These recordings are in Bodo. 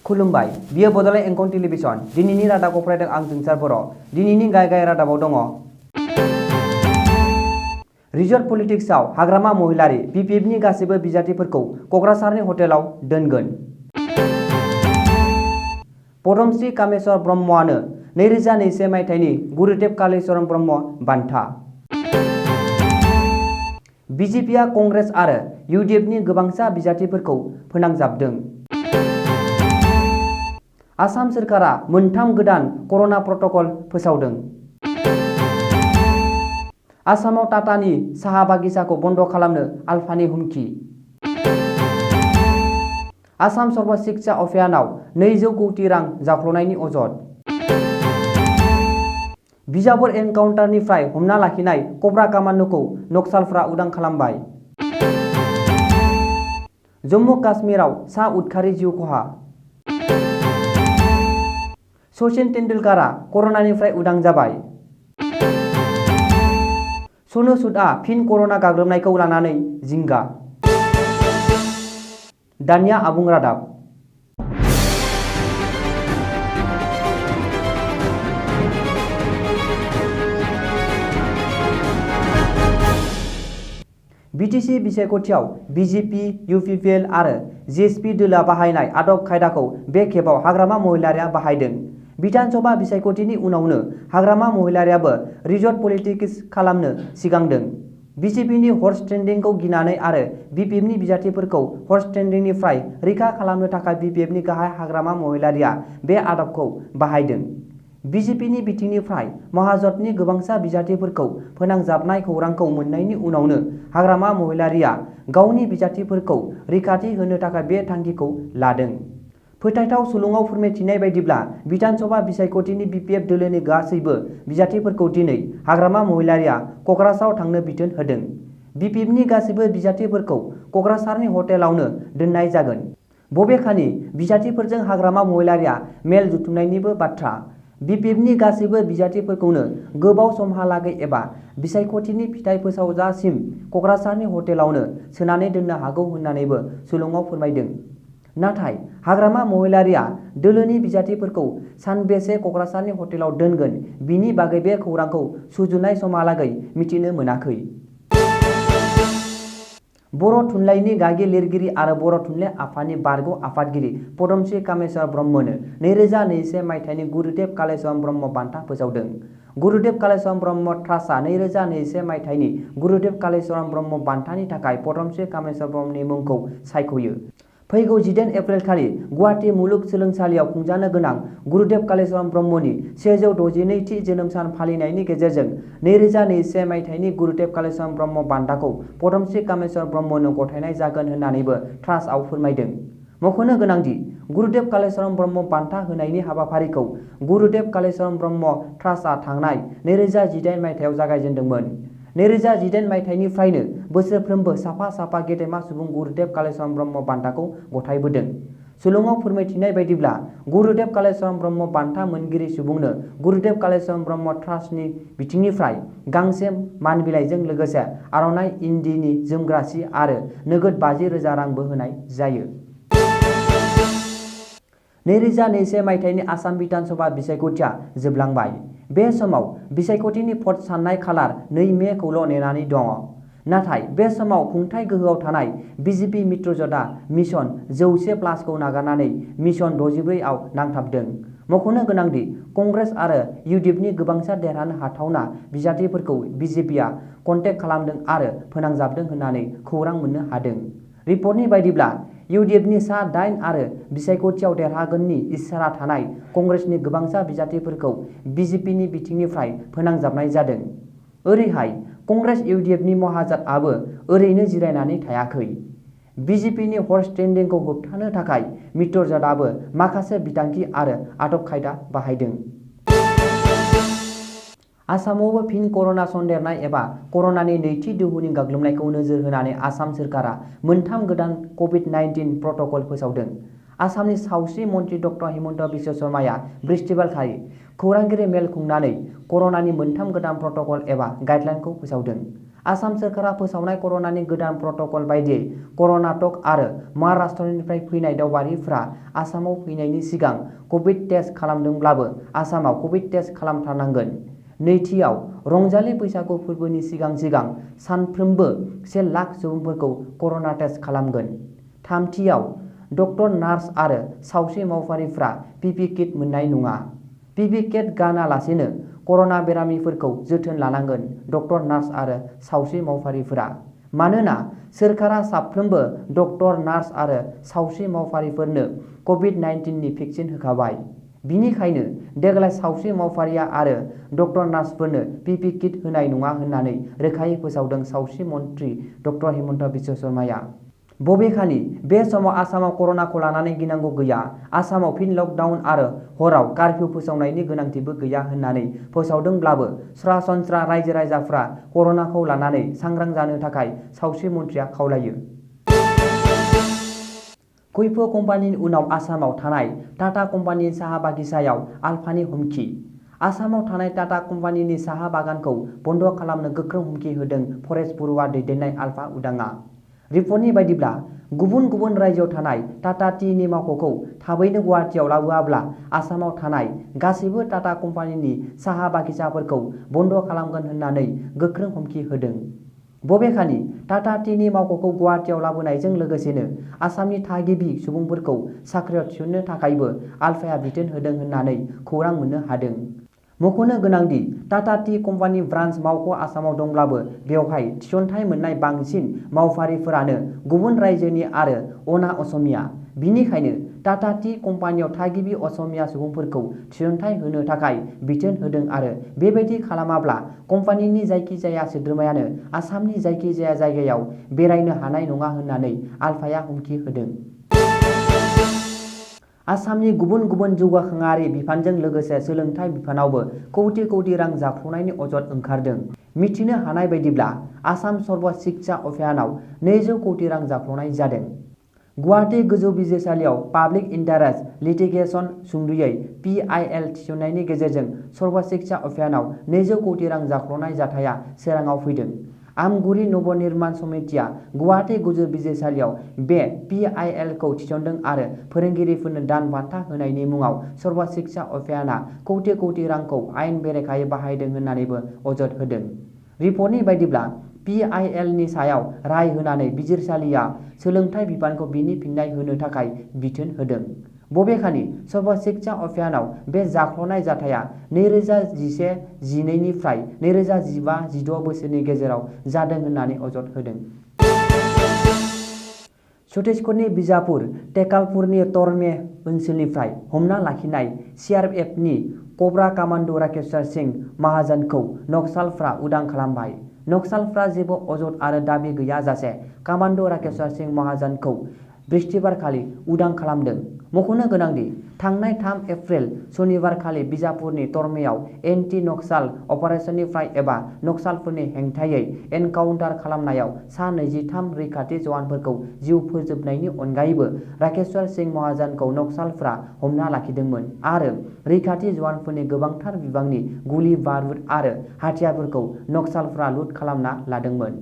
खुलुमबाय बियो बड'लेण्ड एंखं टेलिभिजन दिनैनि रादाबखौ फरायदों आं जोंसार बर'। दिनैनि गाहाय रादाबाव दङ रिजर्ट पलिटिक्सआव हाग्रामा महिलारि बिपिएफनि गासैबो बिजाथिफोरखौ क'क्राझारनि हटेलाव दोनगोन। पद्मश्री कामेश्वर ब्रह्मआनो 2021 मायथाइनि गुरुदेव कालीचरण ब्रह्म बान्था। बिजेपिआ कंग्रेस आरो इउडिएफनि गोबांसा बिजाथिफोरखौ फोनांजाबदों। आसाम सोरखारा मोनथाम गोदान कर'ना प्रट'कल फोसावदों। आसामाव टाटानि साहा बागिचाखौ बन्द खालामनो आलफानि हुमखि। आसाम सर्व शिक्षा अभियानाव 200 कौटि रां जाख्ल'नायनि अजद। बिजापुर एनकाउन्टारनिफ्राय हमना लाखिनाय कब्रा कामान्ड'खौ नक्सालफ्रा उदां खालामबाय। जम्मु काश्मीराव सा उदखारि जिउ खहा। सचिन तेन्डुलकारा कर'नानिफ्राय उदां जाबाय। सनु सुदआ फिन कर'ना गाग्लोबनायखौ लानानै जिंगा। दानिया आबुं रादाब। बिटिसि बिसायख'थियाव बिजेपि, इउपिपिएल आरो जेएसपि दोलोआ बाहायनाय आदब खायदाखौ बे खेबाव हाग्रामा महिलारिया बाहायदों। बिधानसभा बिसायख'थिनि उनावनो हाग्रामा महिलारियाबो रिजर्ट पलिटिक्स खालामनो सिगांदों। बिजेपिनि हर्स ट्रेडिंखौ गिनानै आरो बिपिएफनि बिजाथिफोरखौ हर्स ट्रेडिंनिफ्राय रैखा खालामनो थाखाय बिपिएफनि गाहाय हाग्रामा महिलारिया बे आदबखौ बाहायदों। बिजेपिनि बिथिंनिफ्राय महाजोतनि गोबांसा बिजाथिफोरखौ फोनांजाबनाय खौरांखौ मोननायनि उनावनो हाग्रामा महिलारिया गावनि बिजाथिफोरखौ रैखाथि होनो थाखाय बे थांखिखौ लादों। फोथायथाव सुलुङाव फोरमायथिनाय बायदिब्ला बिधानसभा बिसायख'थिनि बिपिएफ दोलोनि गासैबो बिजाथिफोरखौ दिनै हाग्रामा महिलारिया क'क्राझाराव थांनो बिथोन होदों। बिपिएफनि गासैबो बिजाथिफोरखौ क'क्राझारनि हटेलावनो दोननाय जागोन। बबेखानि बिजाथिफोरजों हाग्रामा महिलारिया मेल जथुमनायनिबो बाथ्रा। बिपिएफनि गासैबो बिजाथिफोरखौनो गोबाव समहालागै एबा बिसायख'थिनि फिथाइ फोसावजासिम क'क्राझारनि हटेलावनो सोनानै दोननो हागौ होननानैबो सुलुङाव फोरमायदों। नाथाय हाग्रामा महिलारिया दोलोनि बिजाथिफोरखौ सानबेसे क'क्राझारनि हटेलाव दोनगोन बिनि बागै बे खौरांखौ सुजुनाय समहालागै मिथिनो मोनाखै। बर' थुनलाइनि गागि लिरगिरि आरो बर' थुनलाइ आफादनि बारग' आफादगिरि पद्मश्री कामेश्वर ब्रह्मनो 2021 मायथाइनि गुरुदेव कालीचरण ब्रह्म बान्था फोसावदों। गुरुदेव कालीचरण ब्रह्म ट्रास्टआ 2021 मायथाइनि गुरुदेव कालीचरण ब्रह्म बान्थानि थाखाय पद्मश्री कामेश्वर ब्रह्मनि मुंखौ सायख'यो। फैगौ 18 एप्रिल खालि गुवाहाटी मुलुगसोलोंसालियाव खुंजानो गोनां गुरुदेव कालीचरण ब्रह्मनि 162थि जोनोम सान फालिनायनि गेजेरजों 2021 मायथाइनि गुरुदेव कालीचरण ब्रह्म बान्थाखौ पद्मश्री कामेश्वर ब्रह्मनो गथायनाय जागोन होननानैबो ट्रास्टआव फोरमायदों। मख'नो गोनांदि गुरुदेव कालीचरण ब्रह्म बान्था होनायनि हाबाफारिखौ गुरुदेव कालीचरण ब्रह्म ट्रास्टआ थांनाय 2018 मायथाइयाव जागायजेनदोंमोन। 2018 मायथाइनिफ्रायनो बोसोरफ्रोमबो साफा साफा गेदेमा सुबुं गुरुदेव कालीचरण ब्रह्म बान्थाखौ गथायबोदों। सुलुङाव फोरमायथिनाय बायदिब्ला गुरुदेव कालीचरण ब्रह्म बान्था मोनगिरि सुबुंनो गुरुदेव कालीचरण ब्रह्म ट्रास्टनि बिथिंनिफ्राय गांसे मान बिलाइजों लोगोसे आर'नाइ, इन्दिनि जोमग्रा सि आरो नोगोद 50,000 रांबो होनाय जायो। 2021 मायथाइनि आसाम बिधानसभा बिसायख'थिया जोबलांबाय। बे समाव बिसायख'थिनि भट साननाय खालार 2 मे खौल' नेनानै दङ। नाथाय बे समाव खुंथाय गोहोआव थानाय बिजेपि मित्रजोंटआ मिशन 100+ नागारनानै मिशन 64 आव नांथाबदों। मख'नो गोनांदि कंग्रेस आरो इउडिएफनि गोबांसा देरहानो हाथावना बिजाथिफोरखौ बिजेपिआ कन्टेक्ट खालामदों आरो फोनांजाबदों होननानै खौरां मोननो हादों। रिपर्टनि बायदिब्ला इउडिएफनि सा 8 आरो बिसायख'थियाव देरहागोननि इसारा थानाय कंग्रेसनि गोबांसा बिजाथिफोरखौ बिजेपिनि बिथिंनिफ्राय फोनांजाबनाय जादों। ओरैहाय कंग्रेस इउडिएफनि महाजोतआबो ओरैनो जिरायनानै थायाखै। बिजेपिनि हर्स ट्रेडिंखौ होबथानो थाखाय मित्रजोटआबो माखासे बिथांखि आरो आदब खायदा बाहायदों। आसामावबो फिन कर'ना सन्देरनाय एबा कर'नानि नैथि दोहौनि गाग्लोबनायखौ नोजोर होनानै आसाम सोरखारा मोनथाम गोदान कभिड-19 प्रट'कल फोसावदों। आसामनि सावस्रि मन्थ्रि डक्टर हिमन्त बिश्व शर्माया बृहस्पतिबारखालि खौरांगिरि मेल खुंनानै कर'नानि मोनथाम गोदान प्रट'कल एबा गाइडलाइनखौ फोसावदों। आसाम सोरखारा फोसावनाय कर'नानि गोदान प्रट'कल बायदियै कर्नाटक आरो महाराष्ट्रनिफ्राय फैनाय दावबायारिफ्रा आसामाव फैनायनि सिगां कभिड टेस्ट खालामदोंब्लाबो आसामाव कभिड टेस्ट खालामथारनांगोन। नैथियाव, रंजालि बैसागु फोरबोनि सिगां सानफ्रोमबो 1 लाख सुबुंफोरखौ कर'ना टेस्ट खालामगोन। थामथियाव, डक्टर, नार्स आरो सावस्रि मावफारिफ्रा पिपि किट मोननाय नङा। पिपि किट गानालासेनो कर'ना बेरामिफोरखौ जोथोन लानांगोन डक्टर, नार्स आरो सावस्रि मावफारिफोरा। मानोना सोरखारा साफ्रोमबो डक्टर, नार्स आरो सावस्रि मावफारिफोरनो कभिड-19 नि भेक्सिन होखाबाय। बिनिखायनो देग्लाय सावस्रि मावफारिया आरो डक्टर, नार्सफोरनो पिपि किट होनाय नङा होननानै रोखायै फोसावदों सावस्रि मन्थ्रि डक्टर हिमन्त बिश्व शर्माया। बबेखानि बे समाव आसामाव कर'नाखौ लानानै गिनांगौ गैया। आसामाव फिन लकडाउन आरो हराव कार्फ्यु फोसावनायनि गोनांथिबो गैया होननानै फोसावदोंब्लाबो सरासनस्रा रायजो-राजाफ्रा कर'नाखौ लानानै सांग्रां जानो थाखाय सावस्रि मन्थ्रिया खावलायो। कुइफ कम्पानिनि उनाव आसामाव थानाय टाटा कम्पानिनि साहा बागिचायाव आलफानि हुमखि। आसामाव थानाय टाटा कम्पानिनि साहा बागानखौ बन्द खालामनो गोख्रों हुमखि होदों फरेस्ट ब्युर'आ दैदेननाय आलफा उदांआ। रिपर्टनि बायदिब्ला, गुबुन गुबुन रायजोआव थानाय टाटा टीनि मावख'खौ थाबैनो गुवाहाटीआव लाबोआब्ला आसामाव थानाय गासैबो टाटा कम्पानिनि साहा बागिचाफोरखौ बन्द खालामगोन होननानै गोख्रों हुमखि होदों। बबेखानि टाटा टीनि मावख'खौ गुवाहाटीआव लाबोनायजों लोगोसेनो आसामनि थागिबि सुबुंफोरखौ साख्रियाव थिसननो थाखायबो आलफाया बिथोन होदों होननानै खौरां मोननो हादों। मख'नो गोनांदि टाटा टी कम्पानि ब्रान्स मावख' आसामाव दंब्लाबो बेवहाय थिसनथाइ मोननाय बांसिन मावफारिफोरानो गुबुन रायजोनि आरो अना-असमिया। बिनिखायनो टाटा टी कम्पानियाव थागिबि असमिया सुबुंफोरखौ थिसनथाइ होनो थाखाय बिथोन होदों आरो बेबादि खालामाब्ला कम्पानिनि जायखिजाया सोद्रोमायानो आसामनि जायखिजाया जायगायाव बेरायनो हानाय नङा होननानै आलफाया हुमखि होदों। आसामनि गुबुन गुबुन जौगाखांआरि बिफानजों लोगोसे सोलोंथाइ बिफानावबो कौटि कौटि रां जाख्ल'नायनि अजद ओंखारदों। मिथिनो हानाय बायदिब्ला आसाम सर्व शिक्षा अभियानाव 200 कौटि रां जाख्ल'नाय जादों। गुवाहाटी गोजौ बिजिरसालियाव पाब्लिक इन्टारेस्ट लिटिगेसन सुंद'यै PIL थिसननायनि गेजेरजों सर्व शिक्षा अभियानाव 200 कौटि रां जाख्ल'नाय जाथाया सोराङाव फैदों। आमगुरि नबनिर्माण समितिया गुवाहाटी गोजौ बिजिरसालियाव बे PIL खौ थिसनदों आरो फोरोंगिरिफोरनो दान बान्था होनायनि मुङाव सर्व शिक्षा अभियानआ कौटि कौटि रांखौ आयेन बेरेखायै बाहायदों होननानैबो अजद होदों। रिपर्टनि बायदिब्ला PIL नि सायाव राय होनानै बिजिरसालिया सोलोंथाइ बिफानखौ बिनि फिन्नाय होनो थाखाय बिथोन होदों। बबेखानि सर्व शिक्षा अभियानाव बे जाख्ल'नाय जाथाया 2011-12 निफ्राय 2015-16 बोसोरनि गेजेराव जादों होननानै अजद होदों। छत्तीसगढ़नि बिजापुर टेकालपुरनि तरमे ओनसोलनिफ्राय हमना लाखिनाय CRFनि कब्रा कामान्ड' राकेश्वर सिंह महाजनखौ नक्सालफ्रा उदां खालामबाय। नक्सालफ्रा जेबो अजद आरो दाबि गैयाजासे कामान्ड' राकेश्वर सिंह महाजनखौ बृहस्पतिबारखालि उदां खालामदों। मख'नो गोनांदि थांनाय 3 एप्रिल सनिबारखालि बिजापुरनि तरमेयाव एन्टि-नक्साल अपारेसननिफ्राय एबा नक्सालफोरनि हेंथायै एनकाउन्टार खालामनायाव सा 23 रैखाथि जवानफोरखौ जिउ फोजोबनायनि अनगायैबो राकेश्वर सिंह महाजनखौ नक्सालफ्रा हमना लाखिदोंमोन आरो रैखाथि जवानफोरनि गोबांथार बिबांनि गुलि बारुद आरो हाथियारफोरखौ नक्सालफ्रा लुट खालामना लादोंमोन।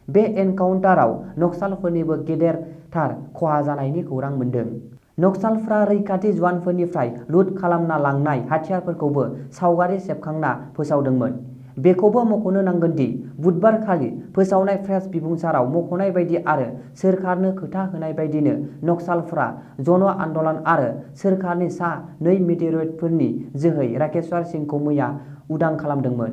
बे एनकाउन्टाराव नक्सालफोरनिबो गेदेरथार खहा जानायनि खौरां मोन्दों। नक्सालफ्रा रैखाथि जवानफोरनिफ्राय लुट खालामना लांनाय हाथियारफोरखौबो सावगारि सेबखांना फोसावदोंमोन। बेखौबो मख'नो नांगोनदि बुधबारखालि फोसावनाय प्रेस बिबुंसाराव मख'नाय बायदि आरो सोरखारनो खोथा होनाय बायदिनो नक्सालफ्रा जन आन्दलन आरो सोरखारनि सा 2 मेटेरियेटफोरनि जोहै राकेश्वर सिंहखौ मैया उदां खालामदोंमोन।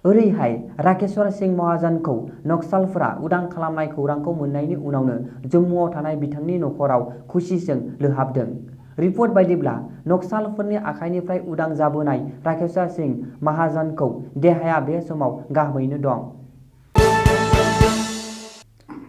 ओरैहाय राकेश्वर सिंह महाजनखौ नक्सालफ्रा उदां खालामनाय खौरांखौ मोननायनि उनावनो जम्मुआव थानाय बिथांनि नखराव खुसिजों लोहाबदों। रिपर्ट बायदिब्ला नक्सालफोरनि आखाइनिफ्राय उदां जाबोनाय राकेश्वर सिंह महाजनखौ देहाया बे समाव गाहामैनो दं।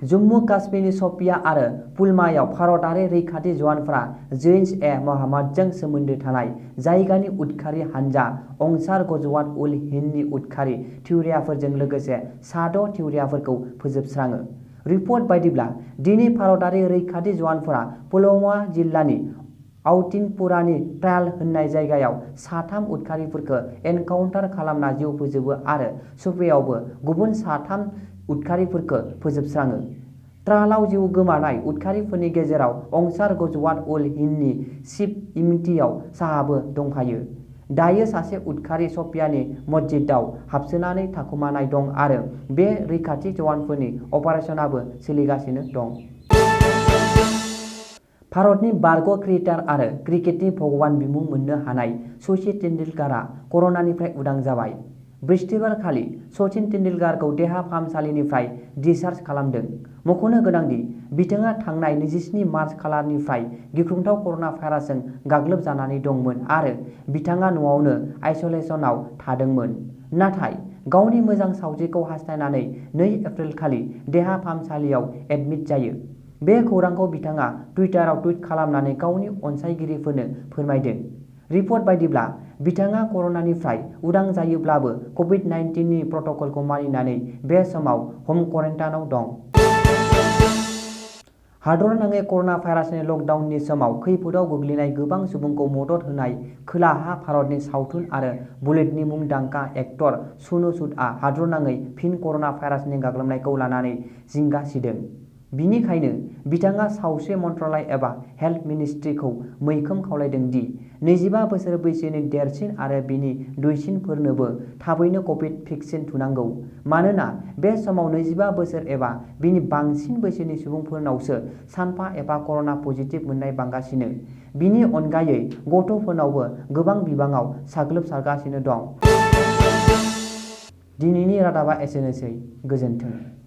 जम्मु काश्मीरनि शपिया आरो पुलवामायाव भारतारि रैखाथि जवानफोरा जैश-ए-मोहाम्मदजों सोमोन्दो थानाय जायगानि उदखारि हानजा अंसार गजवात उल हिन्दनि उदखारि थिउरियाफोरजों लोगोसे सा 6 थिउरियाफोरखौ फोजोबस्राङो। रिपर्ट बायदिब्ला दिनै भारतारि रैखाथि जवानफोरा पुलवामा जिल्लानि आवतिनपुरानि ट्रायल होननाय जायगायाव साथाम उदखारिफोरखौ एनकाउन्टार खालामना जिउ फोजोबो आरो सुपेयावबो गुबुन साथाम उदखारिफोरखौ फोजोबस्राङो। ट्रायलाव जिउ गोमानाय उदखारिफोरनि गेजेराव अंसार गजवात उल हिन्दनि चिफ इमतियाव साहाबो दंफायो। दायो सासे उदखारि सफियानि मस्जिदाव हाबसोनानै थाखुमानाय दं आरो बे रैखाथि जवानफोरनि अपारेसनाबो सोलिगासिनो दं। भारतनि बारग' क्रिकेटार आरो क्रिकेटनि भगबान बिमुं मोननो हानाय सचिन तेन्डुलकारा कर'नानिफ्राय उदां जाबाय। बृहस्पतिबारखालि सचिन तेन्डुलकारखौ देहा फाहामसालिनिफ्राय डिस्चार्ज खालामदों। मख'नो गोनांदि बिथाङा थांनाय 27 मार्च खालारनिफ्राय गिख्रंथाव कर'ना भाइरासजों गाग्लोबजानानै दंमोन आरो बिथाङा न'आवनो आइस'लेसनआव थादोंमोन। नाथाय गावनि मोजां सावस्रिखौ हास्थायनानै 2 एप्रिलखालि देहा फाहामसालियाव एडमिट जायो। बे खौरांखौ बिथाङा टुइटाराव टुइट खालामनानै गावनि अनसायगिरिफोरनो फोरमायदों। रिपर्ट बायदिब्ला बिथाङा कर'नानिफ्राय उदां जायोब्लाबो कभिड-19 नि प्रट'कलखौ मानिनानै बे समाव हम क्वारेन्टाइनआव दं। हादरनाङै कर'ना भाइरासनि लकडाउननि समाव खैफोदाव गोग्लैनाय गोबां सुबुंखौ मदद होनाय खोलाहा भारतनि सावथुन आरो बलिउडनि मुंदांखा एक्टर सनु सूदआ हादरनाङै फिन कर'ना भाइरासनि गाग्लोबनायखौ लानानै जिंगा सिदों। बिनिखायनो बिथाङा सावस्रि मन्त्रालय एबा हेल्थ मिनिस्ट्रिखौ मैखोम खावलायदों दि 25 बोसोर बैसोनि देरसिन आरो बिनि दुइसिनफोरनोबो थाबैनो कभिड भेक्सिन थुनांगौ। मानोना बे समाव 25 बोसोर एबा बिनि बांसिन बैसोनि सुबुंफोरनावसो सानफा एफा कर'ना पजिटिभ मोननाय बांगासिनो। बिनि अनगायै गथ'फोरनावबो गोबां बिबाङाव साग्लोबसारगासिनो दं। दिनैनि रादाबा एसेनोसै। गोजोन्थों।